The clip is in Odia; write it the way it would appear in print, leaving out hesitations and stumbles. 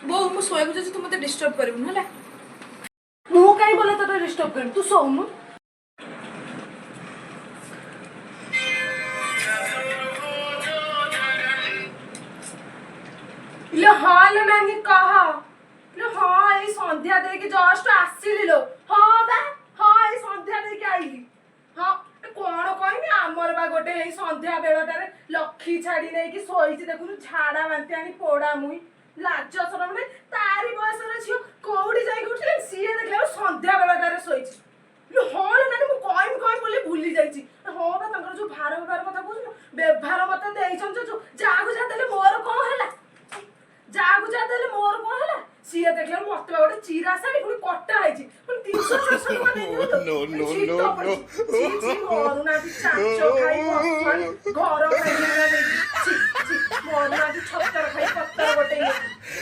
ବୋଉ, ମୁଁ ଶୋଇବାକୁ ଯାଉଛି, ତୁ ମତେ ଡିଷ୍ଟର୍ବ କରିବୁନି, ହେଲା? ମୁଁ କାହିଁ ବୋଲେ ତୋତେ ଡିଷ୍ଟର୍ବ କରିବି? ତୁ ଶୋଉନୁ। ଇଲୋ ହଁ ଲୋ ନାନୀ, କହ ଇଲୋ। ହଁ, ଏଇ ସନ୍ଧ୍ୟା ଦେଇକି ଜଷ୍ଟ ଆସିଲି ଲୋ। ହଁ ବା, ହଁ, ଏଇ ସନ୍ଧ୍ୟା ଦେଇକି ଆଇଲି। ହଁ, ଏ କଣ କହିମି, ଆମର ବା ଗୋଟେ ଏଇ ସନ୍ଧ୍ୟା ବେଳଟାରେ ଲକ୍ଷୀ ଛାଡି ନେଇକି ଶୋଇଛି ଦେଖୁନୁ, ଝାଡା ବାନ୍ତି ଆଣି ପୋଡା ମୁଇଁ। ଲାଜ ସରମ ନାହିଁ। ତାରି ବୟସର ଝିଅ କୋଉଠି ଯାଇକି ଉଠିଲେ, ସିଏ ଦେଖିଲା ବେଳକୁ ସନ୍ଧ୍ୟା ବେଳଟାରେ ଶୋଇଛି। ଇଲୋ ହଁ ଲୋ ନାନୀ, ମୁଁ କହିମି କହିମି ବୋଲି ଭୁଲି ଯାଇଛି। ହଁ ବା, ତାଙ୍କର ଯୋଉ ଭାର ବ୍ୟବହାର କଥା କହୁଛୁ, ବ୍ୟବହାର ମତେ ଦେଇଛନ୍ତି ଯୋଉ, ଯାହାକୁ ଯାହା ଦେଲେ ମୋର କଣ ହେଲା? ଯାହାକୁ ଯାହା ଦେଲେ ମୋର କଣ ହେଲା? ସିଏ ଦେଖିଲା ବେଳକୁ ମତେ ବା ଗୋଟେ ଚିରା ଶାଢୀ, ପୁଣି କଟା ହେଇଛି, ପୁଣି 300 400 ଟଙ୍କା ଦେଇଥିବେ। No, no, no, no. ଛି ଛି, ମରୁନାହାନ୍ତି ଚାଚ ଖାଇ ବସମାନି, ଘର ଖାଇ ଦେଇଛି। ଛି ଛି, ମରୁନାହାନ୍ତି ଛତର ଖାଇ ପତର ଗୋଟେଇ ନେଇକି।